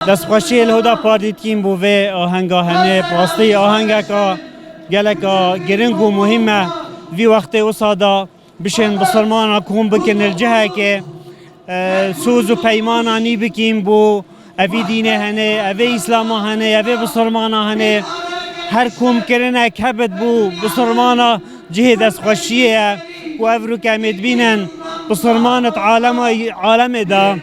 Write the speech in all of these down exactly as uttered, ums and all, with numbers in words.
Destxweşiyê li Huda Partî dikîm bo vê ahenga henê, bi rastî ahengeka geleka giring û muhîm e. Vî wextê wisa da bişên bisilmana kom bikin li cihekê, e, soz û peymana nî bikîm bo evî dînê henê, evê îslama henê, evê bisilmana henê. Her komkirinek hebit bo bisilmana cihê destxweşiyê ye û evroke em ê dibînin bisilman di alema, alemê de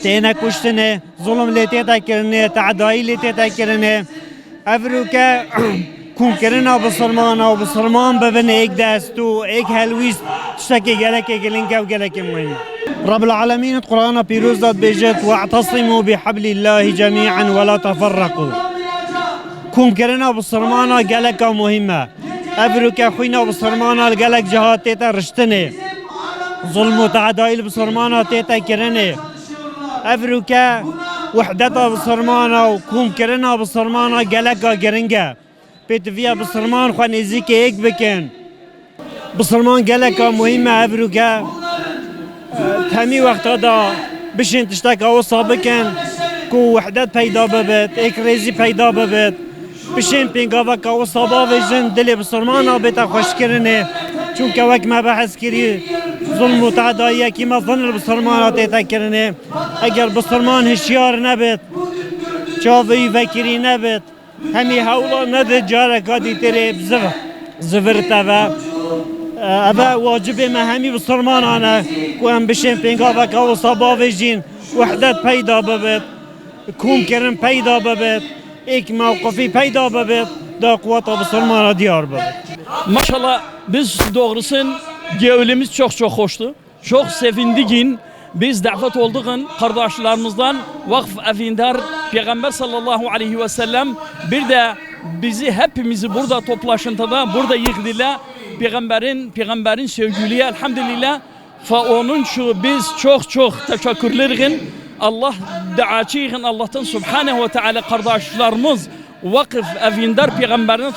têne kuştinê. Zulm lê tête kirinê, tedayî lê tête kirinê. Evroke komkirina bisilmana û bisilman bibin êk dest û êk helwîst tiştekê gelekê giring e û gelekê muhîm e. Rebbil Alemîn di Qur'ana Pîroz de dibêjit, "We'tesimû bi heblîllahî cemî'en we la teferreqû." Komkirina bisilmana geleka muhîm e. Evroke xwîna bisilmana li gelek ciha tête riştinê. Zulm û tedayî li bisilmana tête kirinê. Evroke wihdeta bisilmana û komkirina bisilmana geleka giring e. Pêdiviya bisilman xwe nêzîkê yek bikin. Bisilman geleka muhîm e evroke. Di hemî wexta de bişên tişteka wisa bikin ku wihdet peyda bibit, êkrêzî peyda bibit. Bişên pêngaveka wisa bavêjin, dilê bisilmana bête xweşkirinê. Çunke wek me behs kirî, zulm û tedayiyekî mezin li bisilmana tête kirinê. Eger bisilman hişyar nebit, çavê wî vekirî nebit, hemî hewla nedit careka dîtirê bi ziv-, zivirite ve. Eve wacibê me hemî bisilmanan e ku em bişên pêngaveka wisa bavêjin, wehdet peyda bibit, komkirin peyda bibit, êk mewqifî peyda bibit, da quweta bisilmana diyar bibit. Maşallah, biz doğrusun gönlümüz çok çok hoştu. Çok sevindigin. Biz davet olduk kardeşlerimizden Vakıf Evindar Peygamber sallallahu aleyhi ve sellem, bir de bizi hepimizi burada toplaşıntıda, burada yığdılar. Peygamberin, Peygamberin sevgiliye elhamdülillah. Fa onun için biz çok çok teşekkürlerin. Allah duacıyın Allah'tan Subhanahu ve Teala kardeşlerimiz Vakıf Evindar Peygamberin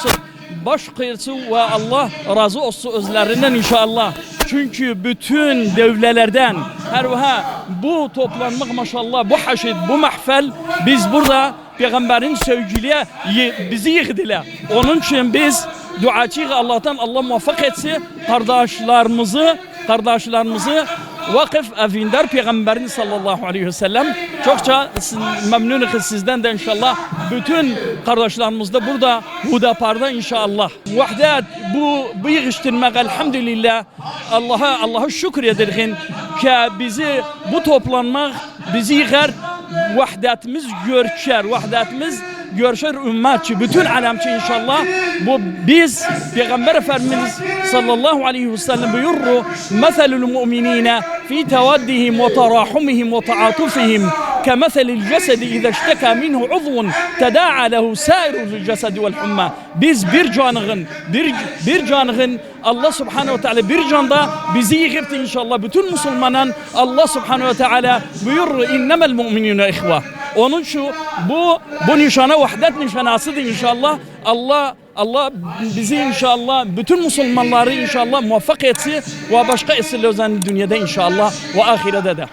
baş qêrsi ve Allah razı olsun özlerinden inşallah. Çünkü bütün devlelerden her veha bu toplanmak maşallah, bu haşit, bu mahfel, biz burada Peygamberin sevgiliye yi-, bizi yığdılar. Onun için biz duacıyız Allah'tan, Allah muvaffak etsin kardeşlerimizi, kardeşlerimizi Vakıf Evindar Peygamberin sallallahu aleyhi ve sellem. Çokça siz-, memnunuz sizden de inşallah. Bütün kardeşlerimiz de burada Hudapar'da inşallah. Vahdet bu, bu yığıştırmak elhamdülillah. Allah'a, Allah'a şükür ederim ki bizi bu toplanmak bizi yığar, vahdetimiz görçer, vahdetimiz görçer ümmetçi, bütün alemçi inşallah. Bu biz Peygamber Efendimiz sallallahu aleyhi ve sellem buyurur, "Meselul mu'minine fi tevaddihim ve terahumihim ve taatufihim ke meselil cesedi ize işteka minhu uzvun tedaa lehu sairul cesedi vel humma." Biz bir canığın, bir, bir canığın Allah Subhanahu ve Teala bir canda bizi yığıptı inşallah. Bütün Müslümanın Allah Subhanahu ve Teala buyurur, "İnnemel mu'minune ihve." Onun için bu, bu nişana vahdet nişanasıdır inşallah. Allah, Allah bizi inşallah, bütün Müslümanları inşallah muvaffak etsin ve başka esirlerden dünyada inşallah ve ahirede de.